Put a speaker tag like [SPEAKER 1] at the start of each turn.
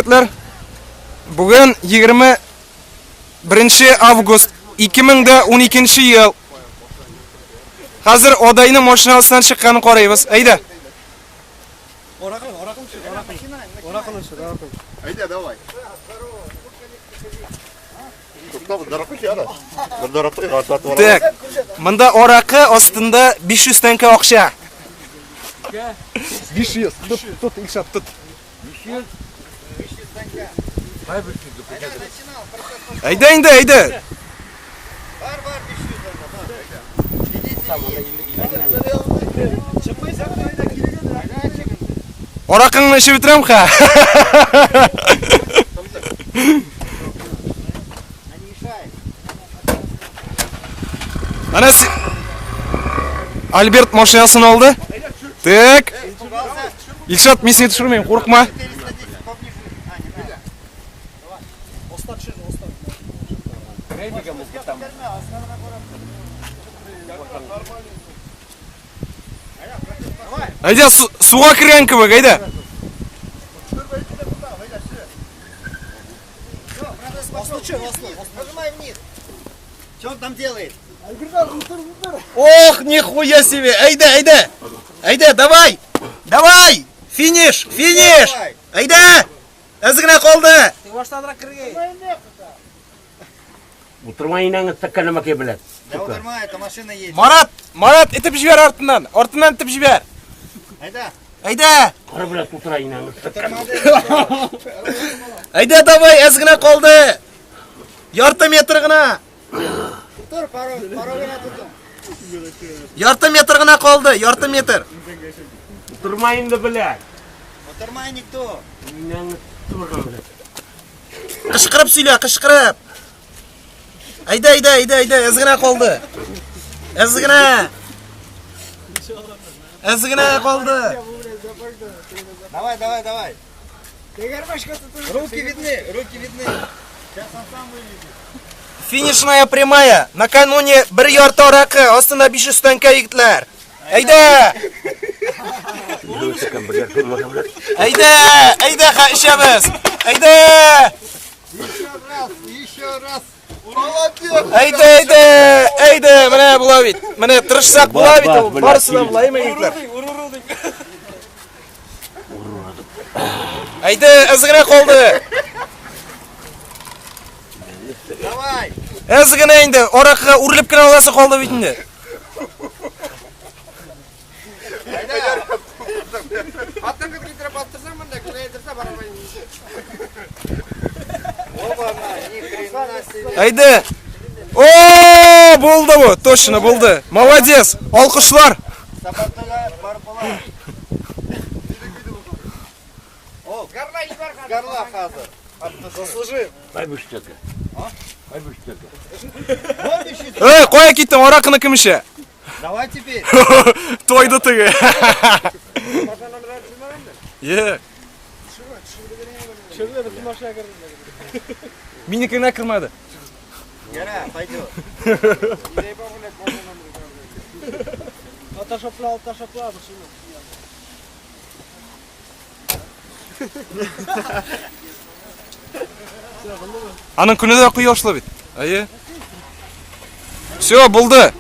[SPEAKER 1] егетләр. Бүген 21 август 2012 ел. Хәзер Адайның машинасыннан чыкканын карыйбыз. Әйдә.
[SPEAKER 2] Әйдә, давай.
[SPEAKER 1] Так. Монда аракы астында 500 тәңкә акча. 500. Тот, тот, Илшат, тот.
[SPEAKER 2] 500?
[SPEAKER 1] Әйдә инде, әйдә.
[SPEAKER 2] Бар, бар, 500 анда, бар.
[SPEAKER 1] Аракыңны эчеп бетерәм ха. Әнә Альберт машинасын алды. Так. Илшат, мин сине төшермим, курыкма. Әйдә, суга кергән кебек, әйдә.
[SPEAKER 2] Нажимай вниз. Что он там делает?
[SPEAKER 1] Ох, нихуя себе! Әйдә, әйдә! Әйдә, давай! Давай! Финиш, финиш! Әйдә! Әз генә калды.
[SPEAKER 3] Утырма инәңе стаканы маке белән.
[SPEAKER 2] Да утырма, это машина едет.
[SPEAKER 1] Марат, Марат, итеп җибәр артыннан. Артыннан итеп җибәр.
[SPEAKER 2] Әйдә.
[SPEAKER 1] Әйдә.
[SPEAKER 3] Кара белән тутыра инәңе стаканы.
[SPEAKER 1] Әйдә, давай, әз генә калды. Ярты метр гына.
[SPEAKER 2] Тор, пару, пару гына тотын.
[SPEAKER 1] Ярты метр гына калды, ярты метр.
[SPEAKER 3] Утырма инде белән.
[SPEAKER 2] Утырма никто.
[SPEAKER 3] Инәңе тутырган белән.
[SPEAKER 1] Кычкырып сөйлә, кычкырып. Әйдә, әйдә, әйдә, әйдә, әз генә калды. Әз генә. Әз генә калды.
[SPEAKER 2] Давай, давай, давай. Руки видны, руки видны. Сейчас он сам вылезет.
[SPEAKER 1] Финишная прямая. Накануне бер ярты аракы, астында 500 тәңкә егетләр. Әйдә! Әйдә! Әйдә, ха, эчәбез! Әйдә!
[SPEAKER 2] Еще раз, еще раз. Молодец!
[SPEAKER 1] Әйдә, әйдә! Әйдә, менә була бит. Менә тырышсак була бит ул. Барысы да була, әйме, егетләр? Әйдә, әз генә калды.
[SPEAKER 2] Давай!
[SPEAKER 1] Әз генә инде, аракыга үрелеп кенә аласы калды бит инде.
[SPEAKER 2] Оба-на, ни хрена себе.
[SPEAKER 1] Әйдә. О, булды бу, точно булды. Молодец. Алкышлар.
[SPEAKER 2] Сабантуйга барып була. О, горла хәзер. Заслужил.
[SPEAKER 3] Ай бу штека. Ай бу штека.
[SPEAKER 1] Эй, кая киттең? Аракыны кем эчә?
[SPEAKER 2] Давай теперь.
[SPEAKER 1] Тойды теге. Е. Минекенә кермәде.
[SPEAKER 2] Гора, пойдет.
[SPEAKER 1] Аның көне дә кояшлы бит. Әйе. Все, булды.